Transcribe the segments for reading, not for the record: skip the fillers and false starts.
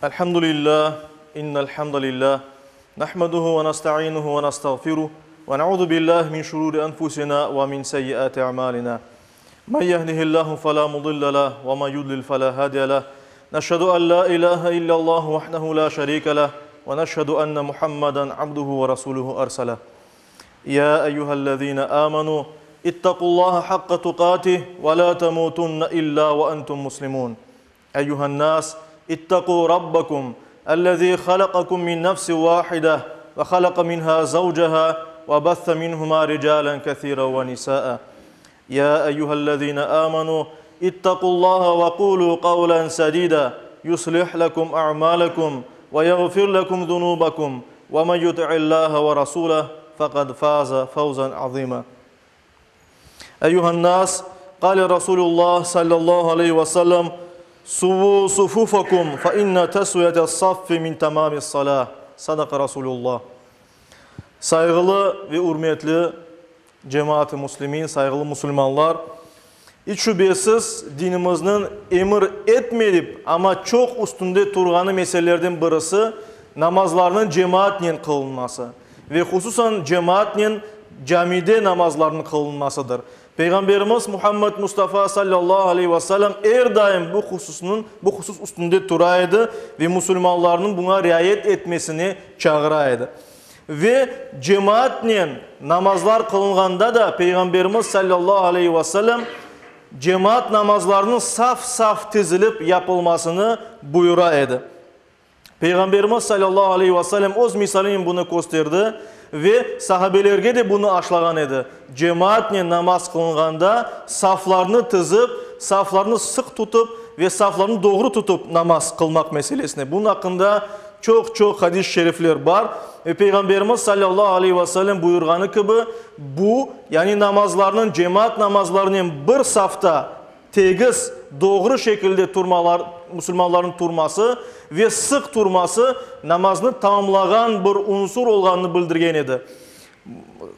الحمد لله إن الحمد لله نحمده ونستعينه ونستغفره ونعوذ بالله من شرور أنفسنا ومن سيئات أعمالنا من يهده الله فلا مضل له ومن يضلل فلا هادي له نشهد أن لا إله إلا الله وحده لا شريك له ونشهد أن محمدا عبده ورسوله أرسله يا أيها الذين آمنوا اتقوا الله حق تقاته ولا تموتن إلا وأنتم مسلمون أيها الناس اتقوا ربكم الذي خلقكم من نفس واحدة وخلق منها زوجها وبث منهما رجالا كثيرا ونساء يا أيها الذين آمنوا اتقوا الله وقولوا قولا سديدا يصلح لكم أعمالكم ويغفر لكم ذنوبكم ومن يطع الله ورسوله فقد فاز فوزا عظيما أيها الناس قال رسول الله صلى الله عليه وسلم سووا صفوفكم فإن تسوية الصف من تمام الصلاة صدق رسول الله Sayğılı ve ürmetli cemaat-ı muslimin, sayğılı musulmanlar, iç şübesiz dinimizniñ emir etmeyip, amma çoq üstünde turğanı meselelerden birisi namazlarnıñ cemaatnen qılınması ve hususan cemaatnen camide namazlarnıñ qılınmasıdır. Peyğamberimiz Muhammed Mustafa sallallahu aleyhi ve sellem er daim bu hususnıñ, bu husus üstünde tura edi ve musulmanlarnıñ buña riayet etmesine çağıra edi. Ve cemaatnen namazlar qılınğanda da Peyğamberimiz sallallahu aleyhi ve sellem cemaat namazlarınıñ saf-saf tizilip yapılmasını buyura edi. Peyğamberimiz salâllahu aleyhi ve sellem öz misalinen bunı kösterdi ve sahabelerge de bunı aşlağan edi, cemaatnen namaz qılınğanda saflarnı tizip, saflarnı sıq tutıp ve saflarnı doğru tutıp namaz qılmaq meselesine. Bunıñ aqqında çoq-çoq hadis-i şerifler bar ve Peyğamberimiz salâllahu aleyhi ve sellem buyurğanı kibi, bu, yani namazlarnıñ cemaat namazlarınen bir safta Tegiz, doğru şekilde turmalar, musulmanlarnıñ turması ve sıq turması namaznı tamamlağan bir unsur olğanını bildirgen edi.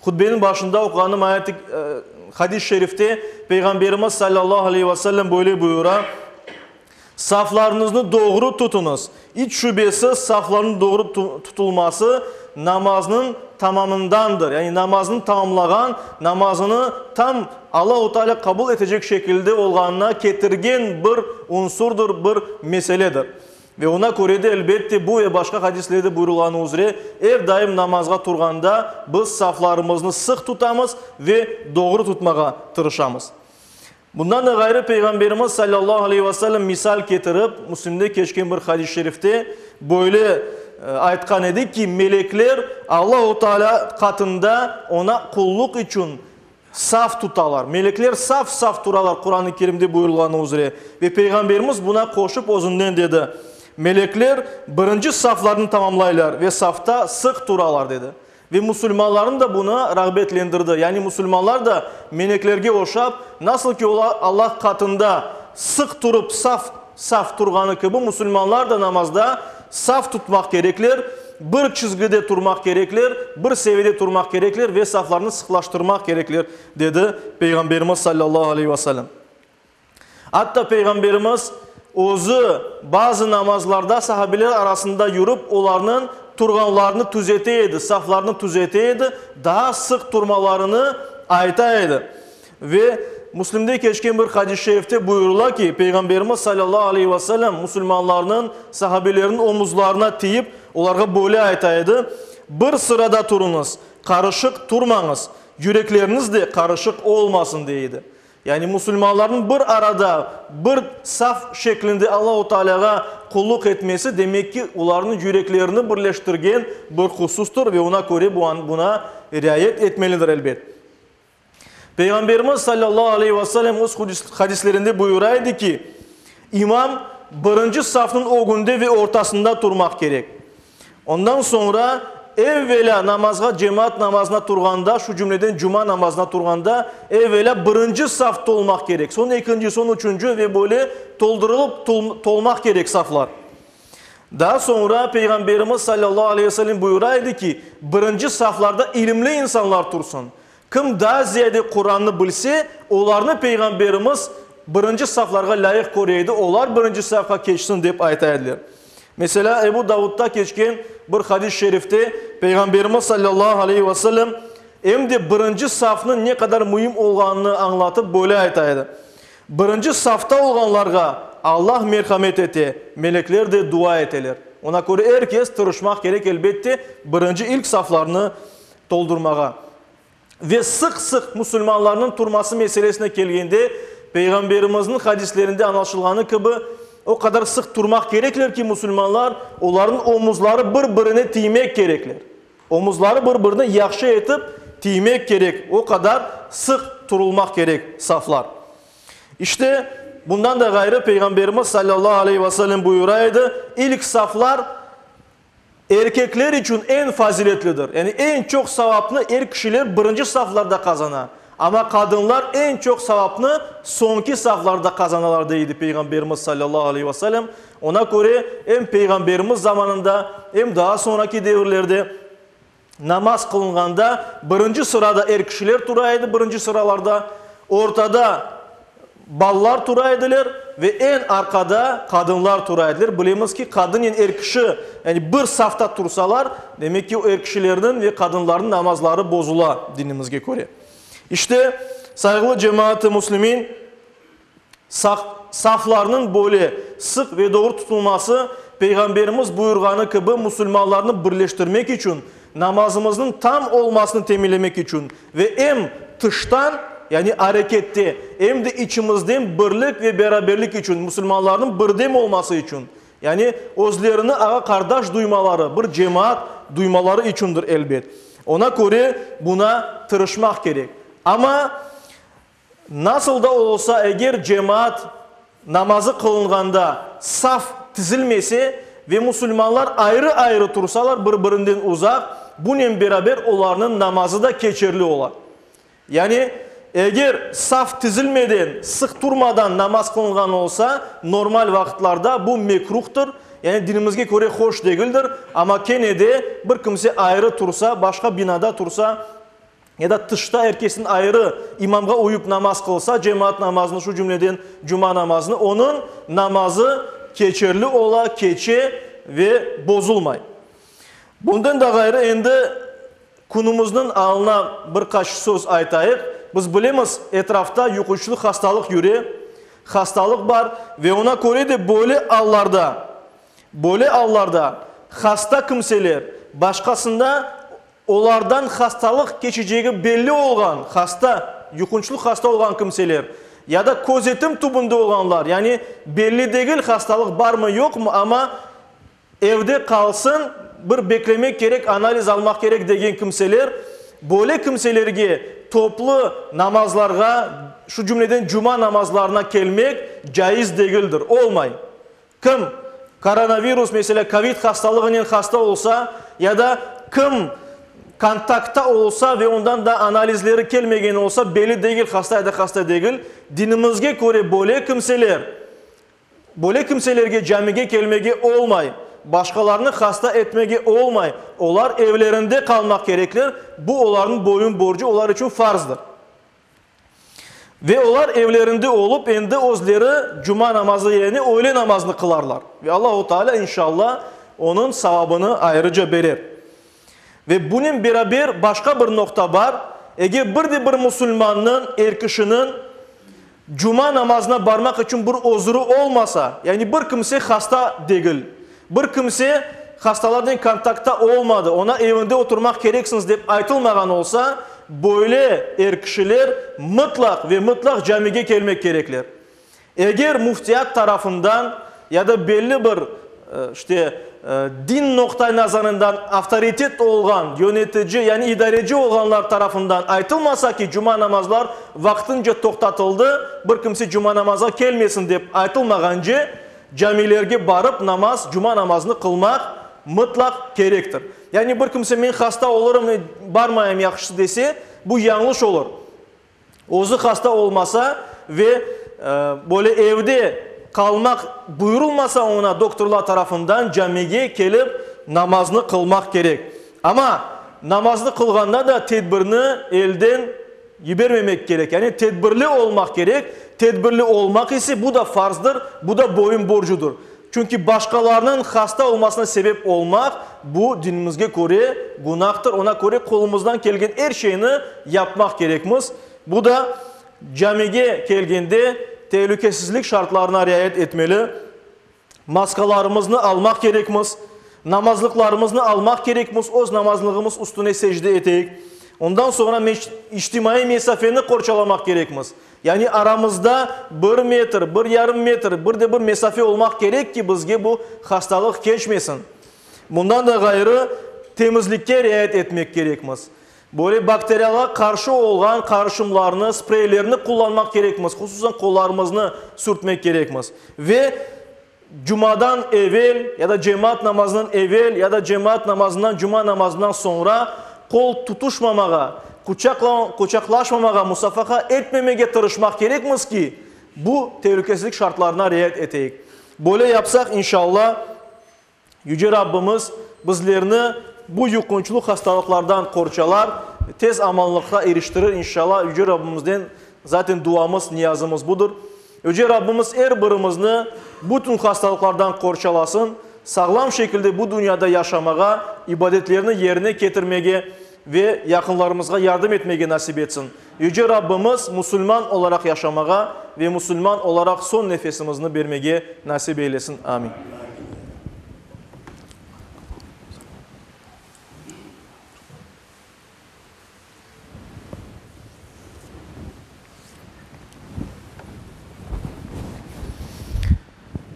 Hutbeniñ başında oquğanım ayet-i, hadis-i şerifte Peyğamberimiz salâllahu aleyhi ve sellem böyle buyura, Saflarıñıznı doğru tutuñız. İç şübesiz, saflarnıñ doğru tutulması namaznıñ tamamındandır. Yani namaznı tamamlağan, namazını tam Allahu Teala qabul etecek şekilde olğanına ketirgen bir unsurdır, bir meseledir. Ve oña köre de, elbette, bu ve başqa hadislerde buyurılğanı üzre, er daim namazğa turğanda biz saflarımıznı sıq tutamız ve doğru tutmağa tırışamız. Bundan da ğayrı, Peyğamberimiz salâllahu aleyhi ve sellem misal ketirip, Müslimde keçken bir hadis-i şerifte böyle aytqan edi ki, melekler Allahu Teala qatında Oña qulluq içün saf tutalar. Melekler saf-saf turalar, Quran-ı Kerimde buyurılğanı üzre. Ve Peyğamberimiz buna qoşıp özünden dedi, Melekler birinci saflarnı tamamlaylar ve safta sıq turalar, dedi. Ve musulmanlarnı da buna rağbetlendirdi. Yani musulmanlar da meleklerge oşap, nasıl ki olar Allah qatında sıq turıp saf, saf turğanı kibi, musulmanlar da namazda saf tutmaq kerekler, bir çizgide turmaq kerekler, bir seviyede turmaq kerekler ve saflarnı sıqlaştırmaq kerekler, dedi Peyğamberimiz sallallahu aleyhi ve sellem. Atta Peyğamberimiz özü bazı namazlarda sahabeler arasında yürip, olarnıñ turğanlarını tüzete edi, saflarını tüzete edi, daa sıq turmalarını ayta edi. Ve Müslimde keçken bir hadis-i şerifte buyurıla ki, Peyğamberimiz salâllahu aleyhi ve sellem musulmanlarnıñ, sahabelerniñ omuzlarına tiyip, olarğa böyle ayta edi, Bir sırada turuñız, qarışıq turmañız, yürekleriniz de qarışıq olmasın, dey edi. Yani musulmanlarnıñ bir arada, bir saf şeklinde Allahu Tealâğa qulluq etmesi, demek ki, olarnıñ yüreklerini birleştirgen bir husustır ve oña köre buña riayet etmelidir, elbet. Peyğamberimiz salâllahu aleyhi ve sellem öz hadislerinde buyura edi ki, imam birinci safnıñ ögünde ve ortasında turmaq kerek. Ondan soñra, evvelâ namazğa, cemaat namazına turğanda, şu cümleden cuma namazına turğanda, evvelâ birinci saf tolmaq kerek, soñ ekinci, soñ üçünci ve böyle toldurılıp tolmaq kerek saflar. Daa soñra Peyğamberimiz salâllahu aleyhi ve sellem buyura edi ki, birinci saflarda ilimli insanlar tursın. Kim daa ziyade Qurannı bilse, olarnı Peyğamberimiz birinci saflarğa lâyıq köre edi, olar birinci safqa keçsin dep ayta ediler. Meselâ, Ebu Davudda keçken bir hadis-i şerifte Peyğamberimiz salâllahu aleyhi ve sellem em de birinci safnıñ ne qadar müim olğanını añlatıp böyle ayta edi, Birinci safta olğanlarğa Allah merhamet ete, melekler de dua eteler. Ona köre er kes tırışmaq kerek, elbette, birinci ilk saflarnı toldurmağa. Ve sıq-sıq musulmanlarnıñ turması meselesine kelgende, Peyğamberimizniñ hadislerinde añlaşılğanı kibi, o qadar sıq turmaq kerekler ki, musulmanlar, olarnıñ omuzları bir-birine tiymek kerekler. Omuzları bir-birine yahşı etip tiymek kerek, o qadar sıq turulmaq kerek saflar. İşte, bundan da ğayrı Peyğamberimiz salâllahu aleyhi ve sellem buyura edi, İlk saflar erkekler içün eñ faziletlidir. Yani eñ çoq savapnı er kişiler birinci saflarda qazana. Amma qadınlar eñ çoq savapnı soñki saflarda qazanalar, dey edi Peyğamberimiz salâllahu aleyhi ve sellem. Oña köre, em Peyğamberimiz zamanında, em daa soñraki devirlerde namaz qılınğanda birinci sırada er kişiler tura edi, birinci sıralarda, ortada balalar tura ediler ve eñ arqada qadınlar tura ediler. Bilemiz ki, qadınnen er kişi, yani bir safta tursalar, demek ki, er kişilerniñ ve qadınlarnıñ namazları bozula dinimizge köre. İşte, sayğılı cemaat-ı müslimin, Saflarnıñ böyle sıq ve doğru tutulması, Peyğamberimiz buyurğanı kibi, musulmanlarnı birleştirmek içün, namazımıznıñ tam olmasını teminlemek içün ve em tıştan, yani arekette, em de içimizden birlik ve beraberlik içün, musulmanlarnıñ birdem olması içün, yani özlerini ağa-qardaş duymaları, bir cemaat duymaları içündir, elbet. Oña köre, buna tırışmaq kerek. Amma Nasıl da olsa, eger cemaat namazı qılınğanda saf tizilmese ve musulmanlar ayrı-ayrı tursalar, bir-birinden uzaq, bunen beraber olarnıñ namazı da keçerli ola. Yani, eger saf tizilmeden, sıq turmadan namaz qılınğan olsa, normal vaqıtlarda bu mekruhtır, yani dinimizge köre hoş degildir, amma kene de bir kimse ayrı tursa, başqa binada tursa, ya da tışta er kesin ayrı imamğa uyıp namaz qılsa, cemaat namazını, şu cümleden cuma namazını, onıñ namazı keçerli ola, keçe ve bozulmay. Bundan da ğayrı endi künümizniñ alına bir qaç söz aytayıq. Biz bilemiz, etrafta yuqunçlı hastalıq yüre, hastalıq bar ve oña köre de böyle allarda, böyle allarda hasta kimseler başqasında Olardan hastalıq keçecegi belli olğan hasta, yuqunçlı hasta olğan kimseler ya da közetim tübünde olğanlar, yani belli degil hastalıq barmı yoqmı, amma evde qalsın, bir beklemek kerek, analiz almaq kerek degen kimseler, böyle kimselerge toplu namazlarğa, şu cümleden cuma namazlarına kelmek caiz degildir, olmay. Kim koronavirus, meselâ, kovid hastalığınen hasta olsa, ya da kim kontaktta olsa ve ondan da analizleri kelmegen olsa, belli degil, hasta ya da hasta degil, dinimizge köre böyle kimseler, böyle kimselerge camige kelmege olmay, başqalarnı hasta etmege olmay, olar evlerinde qalmaq kerekler, bu olarnıñ boyun borcu, olar içün farzdır. Ve olar evlerinde olıp, endi özleri cuma namazı yerine öyle namazını qılarlar. Ve Allahu Teala, inşallah, onıñ savabını ayrıca berer. Ve bunen beraber başqa bir noqta bar, eger bir de bir musulmannıñ, er kişiniñ cuma namazına barmaq içün bir özrü olmasa, yani bir kimse hasta degil, bir kimse hastalarnen kontaktta olmadı, oña evinde oturmaq kereksiñiz dep aytılmağan olsa, böyle er kişiler mıtlaq ve mıtlaq camige kelmek kerekler. Eger müftiyat tarafından ya da belli bir, işte, din noqta nazarından avtoritet olğan yönetici, yani idareci olğanlar tarafından aytılmasa ki, cuma namazlar vaqtınca toqtatıldı, bir kimse cuma namazğa kelmesin dep aytılmağance, Camilerge barıp namaz, cuma namazını qılmaq mıtlaq kerektir. Yani bir kimse men hasta olurım, barmayım yahşısı dese, bu yañlış olur. Özü hasta olmasa ve böyle evde qalmaq buyurılmasa oña doktorlar tarafından camige kelip namaznı qılmaq kerek. Amma namaznı qılğanda da tedbirni elden Yibermemek kerek, yani tedbirli olmaq kerek, tedbirli olmaq ise bu da farzdır, bu da boyun borcudır. Çünki başqalarnıñ hasta olmasına sebep olmaq, bu dinimizge köre günahtır. Oña köre qolumızdan kelgen er şeyni yapmaq kerekmiz. Bu da camige kelgende telükesizlik şartlarına riayet etmeli, maskalarımıznı almaq kerekmiz, namazlıqlarımıznı almaq kerekmiz, öz namazlığımız üstüne secde eteyik. Ondan soñra içtimaiy mesafeni qorçalamaq kerekmiz. Yani aramızda bir metr, bir yarım metr, bir de bir mesafe olmaq kerek ki, bizge bu hastalıq keçmesin. Bundan da ğayrı, temizlikke riayet etmek kerekmiz. Böyle bakteriyalarğa qarşı olğan qarışımlarnı, spreylerni qullanmaq kerekmiz, hususan qollarımıznı sürtmek kerekmiz. Ve cumadan evel ya da cemaat namazından evel ya da cemaat namazından, cuma namazından soñra qol tutuşmamağa, quçaqlaşmamağa, musafaha etmemege tırışmaq kerekmiz ki, bu telükesizlik şartlarına riayet eteyik. Böyle yapsaq, inşalla, Yüce Rabbimiz bizlerni bu yuqunçlı hastalıqlardan qorçalar, tez amanlıqqa iriştirir, inşalla. Yüce Rabbimizden zaten duamız, niyazımız budır. Yüce Rabbimiz er birimizni bütün hastalıqlardan qorçalasın, sağlam şekilde bu dünyada yaşamağa, ibadetlerni yerine ketirmege ve yaqınlarımızğa yardım etmege nasip etsin. Yüce Rabbimiz musulman olaraq yaşamağa ve musulman olaraq soñ nefesimizni bermege nasip eylesin. Amin.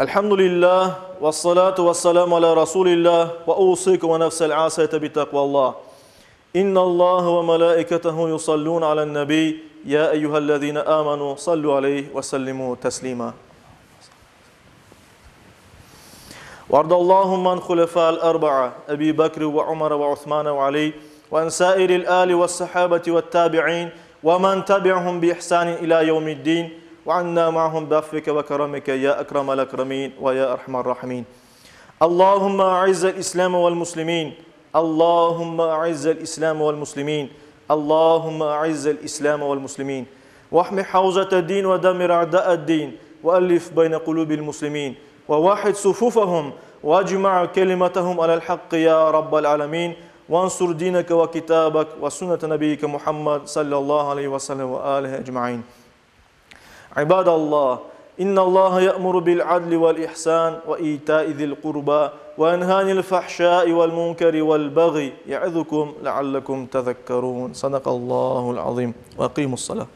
Elhamdülillah, vessalatu vesselamu ala Rasulillah, ve usikum ve nefsel asiyete bi takvallah. İnnallâhe ve melâiketehu yusallûne alen-nebî, yâ eyyühellezîne âmenû sallû aleyh ve sellimû teslîmâ. Vardallâhumme an hulefâ'l erba'a, Ebî Bekr ve Umer ve Usmân ve Alî, ve an sâiril âli ve's-sahâbeti ve't-tâbi'în, ve men tebi'ahum bi-ihsânin ilâ yevmi'd-dîn, ve annâ ma'ahum bi'afvike ve keremike yâ ekremel ekremîn ve yâ erhamer râhimîn. Allahümme a'izzel İslâme vel muslimîn. Allahümme a'izzel İslâme vel muslimîn. Allahümme a'izzel İslâme vel muslimîn. Vahmi havzete din ve demir a'da'ed din. Ve ellif beyne kulubil muslimîn. Ve vahid sufufahum ve ecma' kelimetehum alel hakkı ya Rabbel alemin. Vansur dineke ve kitabek ve sünnete nebiyyike Muhammed sallallahu aleyhi ve sellem ve alihi ecmaîn. İbadallah, İnnallaha ya'muru bil adli vel ihsan ve ita'i zil qurba ve yenha anil fahşai vel munkeri vel bagyi ye'izukum leallekum tezekkerun. Sadakallahul azim. Ve aqimus salah.